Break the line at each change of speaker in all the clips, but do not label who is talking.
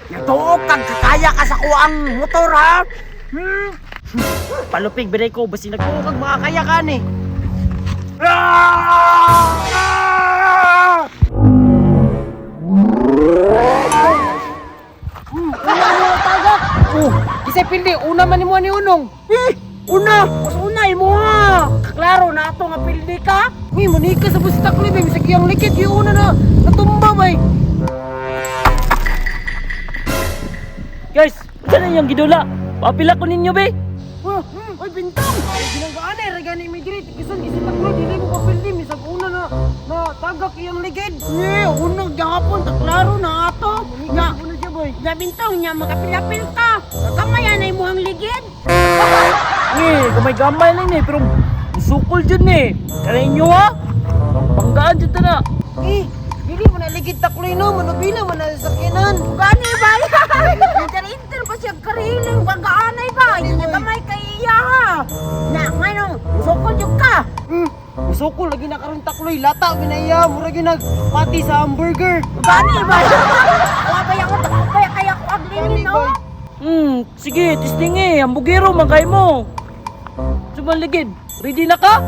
Natuok kag kakaya ka sa kuang motor ha. Hmm.
Palupig biday ko basi nagtuo kag makakaya ka ni.
Ah!
Oh, kisay pildi una man nimo ni unong.
Eh, una, mas una imo ha. Klaro na ato nga pildi ka.
Uy, manika sa busi takloy bay bisag iyang likid yung una na natumba bay.
Guys, unsa na inyong gidula? Papila ko ninyo be.
Oh, oy bintang. Ay ginanggaan ay regani mi diri bisan kisay takloy dili mo kapildi bisag una na na tagak iyang ligid.
Eh, una gihapon ta klaro na ato.
Nya, una siya boy.
Na bintong nya makapilapil ka. Kamay na imong ligid.
Ni, gamay-gamay lang ni pero sukol jud ni. Kana inyo ha? Panggaan jud ta na.
Eh, dili mo na ligid takloy no, manubila man na sa sakyanan.
Gani ba? Inter-inter pa siya kariling bagaanay ba? Nya gamay kay iya ha. Na ngano, sukol jud ka.
Musukol lagi na karon takloy lata ginaya mura gyud nagpati sa hamburger.
Gani ba? Wa ba yang kaya kaya ko ang
Gani
linin no?
ba?
Sige, testing eh. Hambugero man kay mo. Sumaligid. Ready na ka?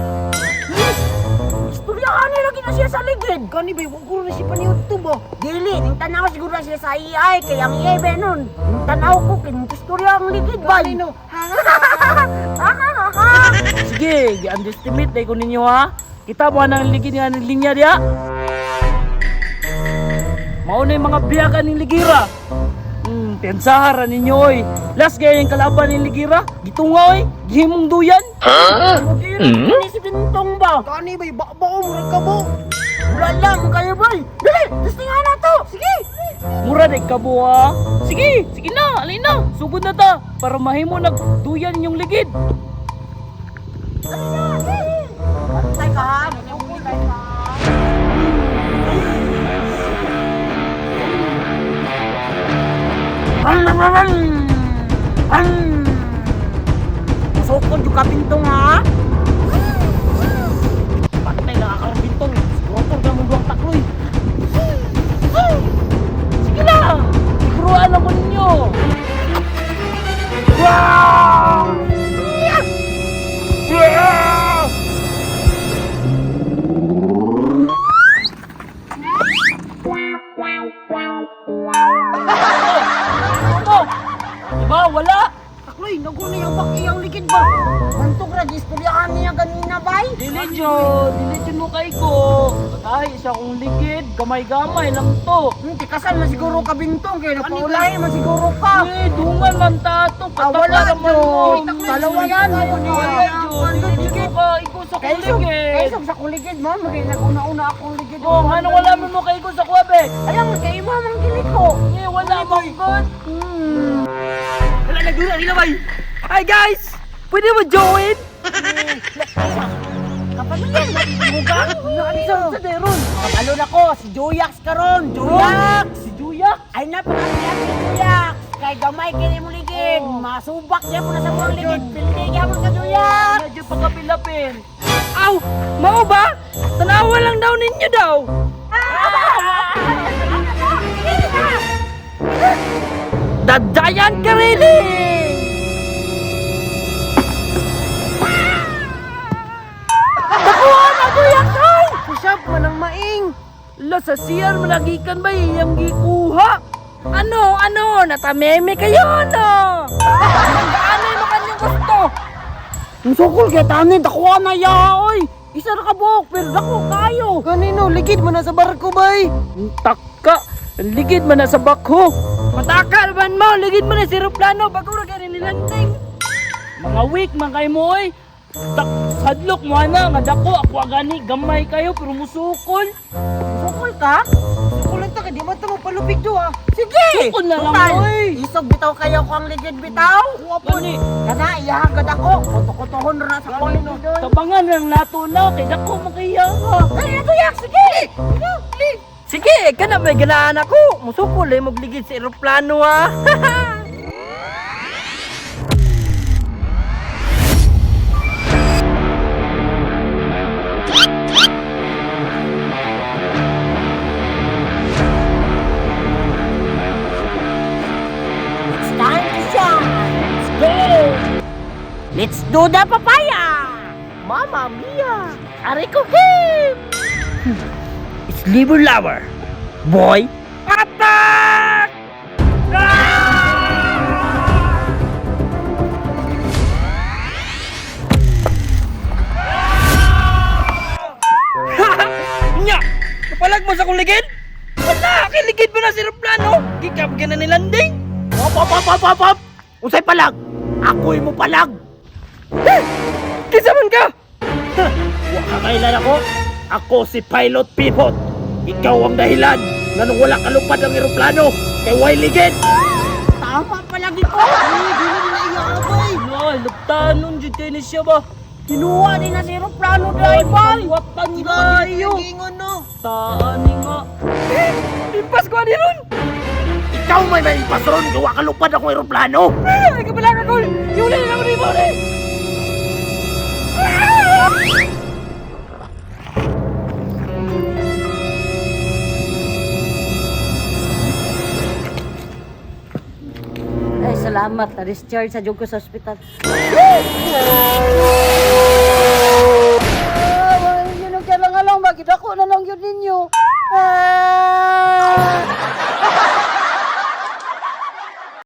Istoryahan ni lagi na siya sa ligid.
Gani bay wa ko na siya paniudto ba.
Dili, ning tanaw siguro na siya sa AI kay ang AI ba nun. Ning tanaw ko kin istorya ang ligid ba.
Gani no.
Sige, gi-underestimate dai ko ninyo ha. Kita mo ang ligid nga ng linya diha. Mao na yung mga biyak aning ligira. Pensahara ninyo oy. Last gaya yung kalaban ning ligira. Gitunga oy, gihimong duyan.
Ni si Bintong ba?
Gani bay bakbao mura kabo.
Wala lang kayo boy. Dali, testingan na to. Sige.
Mura day kabo ha. Sige, sige na, alin na. Sugod na ta para mahimo nagduyan inyong ligid.
Bantay ka ha. Bantay ka. Run, run, run. Run. Sukod yung kabintong ha.
Patay na karon bintong. Siguro ka mong duwang takloy. Sige na. Siguruan ako ninyo. Wow! Diba? Wala!
Takloy nago na yung bak iyang ligid ba.
Bantog ra gistoryahan niya ganina bay.
Dili jud, dili jud mo kay ko. Ay, isa akong ligid, gamay-gamay lang to.
Tikasan man siguro ka bintong kay napaulahi man siguro ka.
Eh, dungan man tato,
Ah, wala
pataka naman mo.
jud. Dalawa yan.
Wala jud, dili jud mo ka iko sa kong
Kaisog,
ligid.
kaisog sa kong ligid mo, magay naguna-una akong ligid.
Oh, ngano wala man mo kay sa kuwabe?
Ayaw, kay imo man gili ko.
Eh, wala man god.
Wala nagdula nila bay. Hi guys! Pwede mo join?
Kapamilya, muga.
Sa sa deron.
Kabalo na ko, si Joyax karon, Joyax.
Si Juyak.
Ay na pamilya si Joyax. Kay gamay kini mo ligid, masubak niya po na sa mong ligid, pildi gyapon ka Joyax.
Medyo pagkapilapin.
Aw, mao ba? Tanawa lang daw ninyo daw. The Giant Kariling!
Nakuha na Joyax oy.
Usap man ang maing.
La sa CR managikan ba iyang gikuha?
Ano, ano, natameme kayo, no? Ano yung kanyang gusto?
Ang sukol kay tanin, dakuha na ya oy. Isa ra ka buok, pero dako kayo.
Ganino, ligid mo na sa barko, bay.
Taka, ligid man na sa bakho.
Mataka naman mo, ligid mo na sa aeroplano bago ra gani nilanding.
Mga weak man kay mo oy. Tak sadlok mo ana nga dako ako gani gamay kayo pero musukol.
Sukol ka?
Sukulan ta ka, di man ta mo palupig do ah.
Sige!
Sukol na lang,
Total,
oy.
Isog bitaw kayo ko ang ligid bitaw.
Gani
Kana iyahagad ako. Kuto-kutohon ra na sa kong ligid. oy.
tabangan lang nato na kay dako man kay ha.
Dali na Joyax, sige!
Sige, kana may ganaan ako. Musukol ay magligid sa aeroplano ah.
Let's do the papaya!
Mama mia!
Aray ko him!
It's liver lover. Boy, attack! Ah! Nya! Kapalag mo sa kong ligid? Wala! Kay ligid mo na si Aeroplano! Gikap ka na ni landing!
Op, op, op, op, op, op! Unsay palag? Ako'y mo palag!
Kinsa man ka? Wa ka kailan ako? Ako si Pilot Pipot. Ikaw ang dahilan nga nung wala kalupad ang eroplano kay way ligid.
Tama palagi ko!
Ay, dili na iya abay.
Ay, luptanon jud kay ni siya ba?
Kinuha din na si aeroplano driver!
Watan kayo.
Ingon no.
Taan ni nga. Eh, impas ko ani ron.
Ikaw may may ron kay wa kalupad akong eroplano.
Ay, kabala ka kol. Yuli na ako ni mo ni.
Ay, salamat. Na-discharge sa jud ko sa ospital. Ah, yun ang kailangan lang. Bakit ako na lang yun ninyo? Ah!